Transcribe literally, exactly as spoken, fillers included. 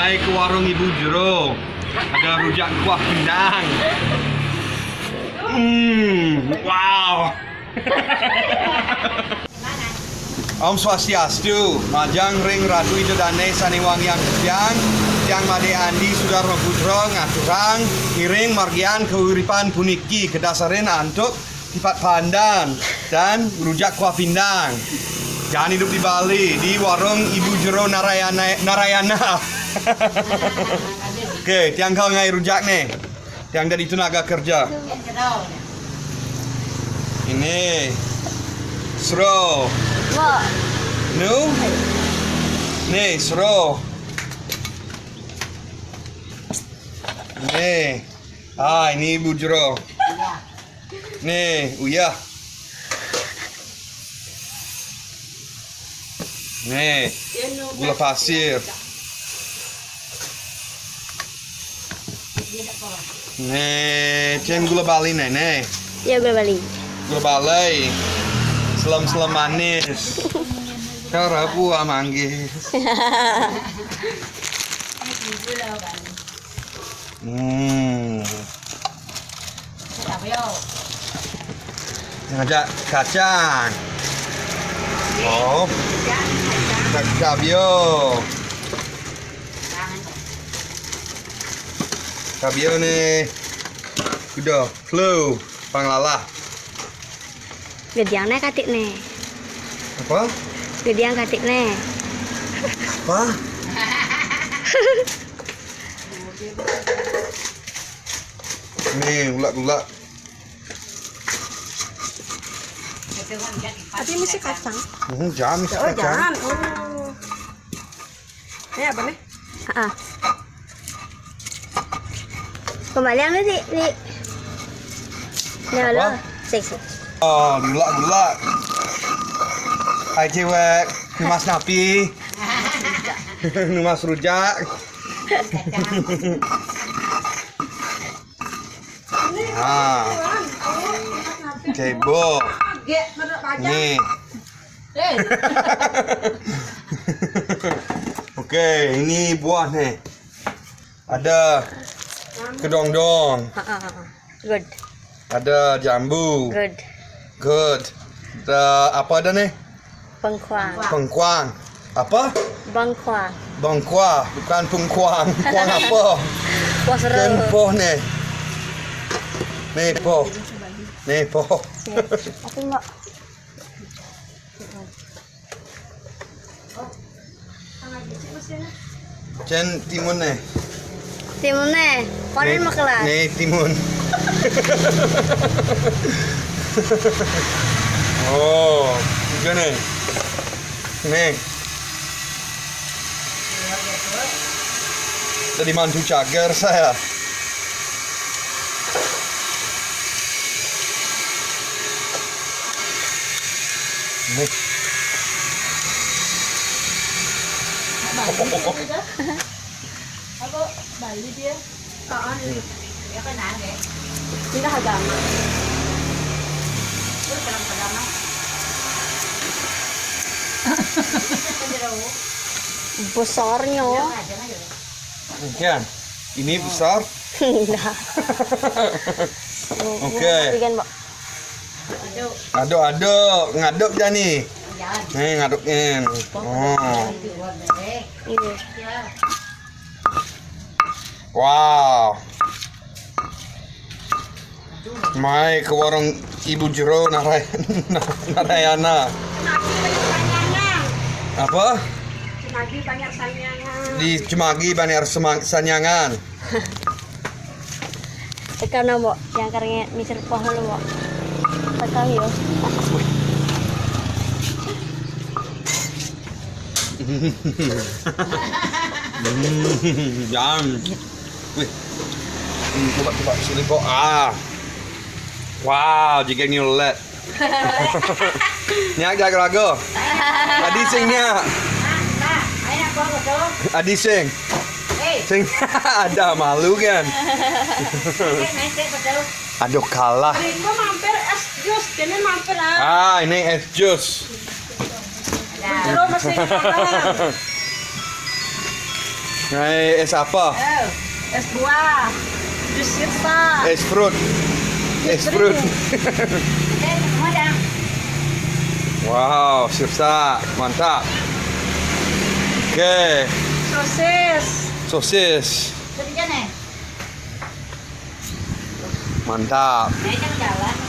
Hai ke warung Ibu Jero. Ada rujak kuah pindang. Hmm, wow. Om Swastiastu, majeng ring Ratu Ida Dane sane wangiang titiang, tiang Made Andi Sudarma Putra ngaturang ngiring margian kauripan puniki kadasarin antuk tipat pandan dan rujak kuah pindang. Jangan hidup di Bali, di warung Ibu Jero Narayana, Narayana. Oke, tiang kal ngai rujak nih. Tiang dari itu naga kerja. Ini sro. Wah. Nu? Nih, sro. Nih. Ah, ini Ibu Jero. Nih, uyah. Nih, gula pasir. Nih, cen gula Bali nih, nih. Ya, gula Bali. Gula Bali. Selem-selem manis. Karabu manggis. Hmm. Ngajak kacang. Oh. Kacang yo. Kabio nih. Udah, flu, panglalah. Gediang nih katik nih. Apa? Gediang katik nih. Apa? Nih, ulak-ulak. Tapi mesti kacang. Hmm, jangan mesti oh, kacang. Jangan. Oh. Ini apa nih? Ah. Kembalian lu, Dik, Dik. Ini apa? Sik, sik. Oh, gula, gula. Hai cewek, numas napi. Numas rujak. Ah. Cebok. Nih. Oke, ini buah nih. Ada kedondong. Ha, ha, ha. Good. Ada jambu. Good. Good. Ada apa ada nih? Pengkuang. Pengkuang. Apa? Bengkuang. Bengkuang, bukan pengkuang. Kuang apa? Kuang seru. Kan poh nih. Nih poh. Nih poh. Nih. Apa enggak? Cen timun nih. Timun nih, konen makelan. Nih timun. Oh, juga nih. Nih. Jadi mantu cagar saya. Nih. Apa Bali dia? Heeh. Dia kan aneh. Pindah agama. Terus dalam agama. Besarnya. Iya, ini besar. Nah. Oke. Aduk-aduk, ngaduk jani. Nih, ngaduknya. Oh. Iya. Wow. Mai ke warung Ibu Jero Naray-, Narayana. Apa? Cemagi banyak sanyangan. Di Cemagi banyak sema-, sanyangan. Tekan, Mbok, yang keringnya misir pohon, Mbok. Tekan, yo. Hmm, jangan. Wih. Hmm, coba, coba, sini, Mbok. Ah. Wow, jigeng nyolet. Nyak jaga lagu. Adi sing nyak. Adi sing. Sing ada malu kan. Aduh kalah. Ini mampir es jus, ini mampir ah. Ah, ini es jus. Terus masih kalah. Nah, es apa? Oh, es buah. Jus sirsak. Es fruit. Es fruit. Eh, semua dah. Wow, sirsak. Mantap. Oke. Sosis. Sosis. Kerja nih. Mantap. Naik kan jalan.